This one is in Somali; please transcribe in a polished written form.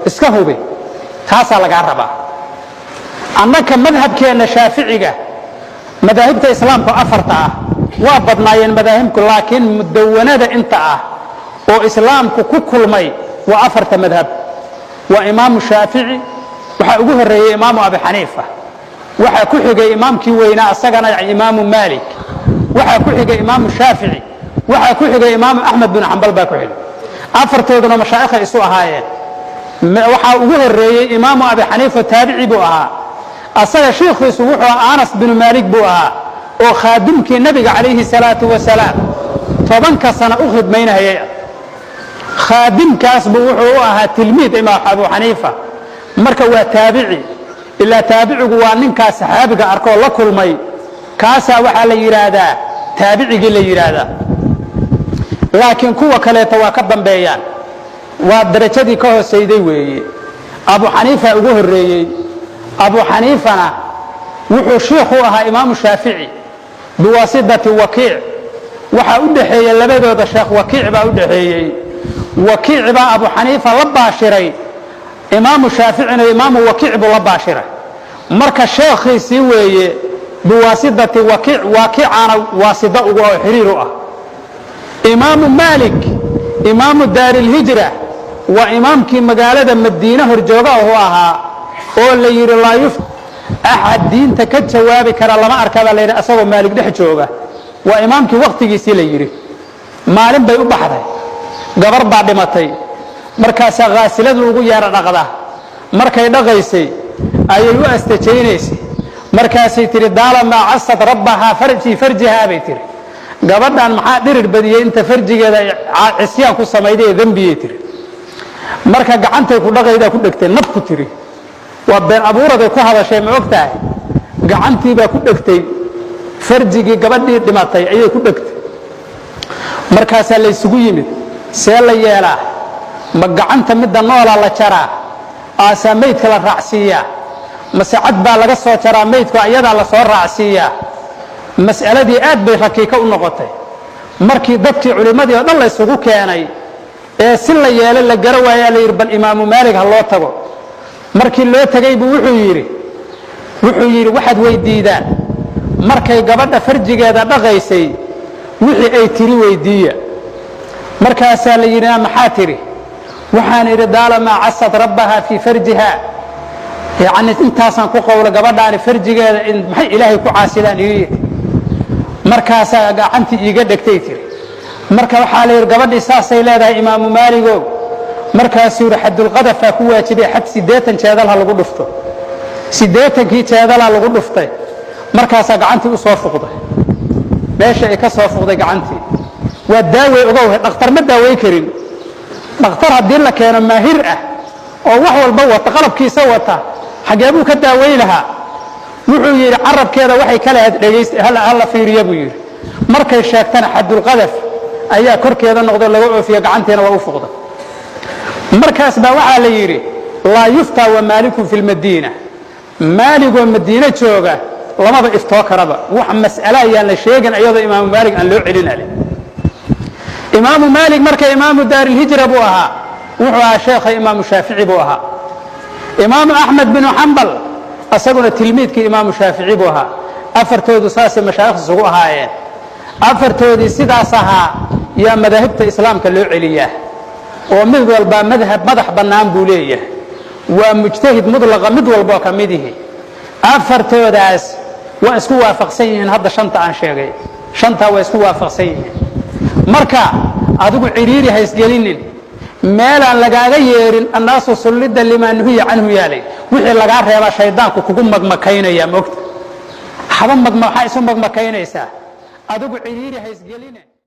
Iska hubi, taasaa lagaa rabaa. Annaka madhabkeenna Shaaficiga, madaahibta Islaamku afarta ah waa badnaayeen madaahibku, laakiin mudawanada inta ah oo Islaamku ku kulmay waa afarta madhab. Waa Imaamu Shaafici, waxaa ugu horreeyey Imaamu Abi Xaniifa, waxaa ku xigay imaamkii weynaa asagana Imaamu Maalik, waxaa ku xigay Imaamu Shaafici, waxaa ku xigay Imaamu Axmed bin Xambal baa ku xigay. Afartooduna mashaa'ikhay isu ahaayeen. Waxaa ugu horreeyey Imaamu Abi Xaniifa, taabici buu ahaa. Asaga shiikhiisu wuxuu ahaa Anas binu Maalik buu ahaa, oo khaadimkii Nabiga calayhi salaatu wasalaam 10-ka sano u khidmaynahayay. Khaadimkaas buu wuxuu u ahaa tilmiid Imaam Abu Xaniifa. Marka waa taabici, ilaa taabicigu waa ninkaas saxaabiga arkoo la kulmay, kaasaa waxaa la yidhaahdaa taabicigii la yidhaahdaa. Laakiin kuwa kaleeta waa ka dambeeyaan, waa darajadii ka hoosayday weeye. Abu Xaniifa ugu horreeyey. Abu Xaniifana wuxuu shiikh u ahaa Imaamu Shaafici biwaasitati Wakiic. Waxaa u dhexeeyey labadooda sheekh Wakiic baa u dhexeeyey. Wakiic baa Abu Xaniifa la baashiray, Imaamu Shaaficina Imaamu Wakiic buu la baashiray. Marka sheekhiisii weeye biwaasitati Wakiic, Wakiicaana waasida ugu oo xiriir u ah. Imaamu Maalik, Imaamu Daarilhijra, waa imaamkii magaalada Madiine horjooga u ahaa, oo la yidhi laa yuf axad diinta ka jawaabi kara lama arka baa la yidhi asagoo Maalig dhex jooga. Waa imaamkii wakhtigiisii la yidhi. Maalin bay u baxday, gabar baa dhimatay. Markaasaa khaasiladu ugu yeera dhaqda. Markay dhaqaysay ayay u astajaynaysay. Markaasay tihi: "Daalamaa casad rabbahaa fii farjihaa," bay tihi. "Gabadhan maxaa dhirir badiyey inta farjigeeda ay cisyaan ku samayday ee dembiyay?" tiri. Marka gacantay ku dhaqaydaa ku dhegtay, nab ku tiri. Waa been abuuraday ku hadashay, ma og tahay? Gacantiibaa ku dhegtay, farjigii gabadhii dhimatay ayay ku dhegtay. Markaasaa la ysugu yimid: see la yeelaa? Ma gacanta midda noolaa la jaraa, aasaa maydka la raacsiiyaa, mase cad baa laga soo jaraa maydku, ayadaa la soo raacsiiyaa? Mas'aladii aad bay rakiika u noqotay. Markii dadkii culimmadii oo dhan la ysugu keenay ee si la yeelo la gara waayaa, la yidhi bal Imaamu Maalig ha loo tago. Markii loo tegay buu wuxuu yidhi: "Waxaad weydiidaan markay gabadha farjigeeda dhaqaysay wixii ay tiri weydiiya." Markaasaa la yidhi: "Maxaa tidhi?" "Waxaan idhi: daalamaa casad rabbaha fii farjiha." Yacni intaasaan ku qowlo, gabadhaani farjigeeda maxay Ilaahay ku caasidaan ii. Markaasaa gacantii iiga dhegtay, tiri. Marka waxaa la yidhi: "Gabadhii saasay leedahay, Imaamu Maaligow." Markaasuu yidhi: "Xadulqadafaa ku waajibay, xad 80 jeedal ha lagu dhufto." 80-kii jeedalaa lagu dhuftay. Markaasaa gacantii u soo fuqday. Meesha ay ka soo fuqday gacantii waa daawey. Ogow, dhakhtar ma daawey karin. Dhakhtar haddii la keeno maahir ah oo wax walba wata, qalabkiisa wata, xagee buu ka daawey lahaa? Wuxuu yidhi: "Carabkeeda waxay ka lahayd dhegayst hala fiiriya," buu yidhi. Markay sheegtana xadulqadaf ayaa korkeeda noqdo, laga oofiyo, gacantiina waa u fuqday. Markaas baa waxaa la yidhi: "Laa yuftaa wa Maalikun fi lmadiina." Maaligoo Madiine jooga lamaba iftoo karaba. Wax mas'ale ayaan la sheegin iyadoo Imaamu Maalig aan loo celinale. Imaamu Maalik marka Imaamu Daarilhijra buu ahaa, wuxuu ahaa sheekha Imaamu Shaafici buu ahaa. Imaamu Axmed binu Xambal isaguna tilmiidkii Imaamu Shaafici buu ahaa. Afartoodu saasay mashaayikh isugu ahaayeen. Afartoodii sidaas ahaa yaa madaahibta Islaamka loo celiyaa, oo mid walbaa madhab madax bannaan buu leeyahay, waa mujtahid mudlaqa mid walboo ka mid ihi. Afartoodaas waa isku waafaqsan yihiin. Hadda shanta aan sheegay, shantaa waa isku waafaqsan yihiin. Marka adigu cidhiiri haysgelinin meelaan lagaaga yeerin. Annaasu sullida limaa nuhiya canhu yaalay. Wixii lagaa reebaa shaydaanku kugu magmakaynaya, mogta haba magma. Waxaa isu magmakaynaysaa adigu cidhiiri haysgeline.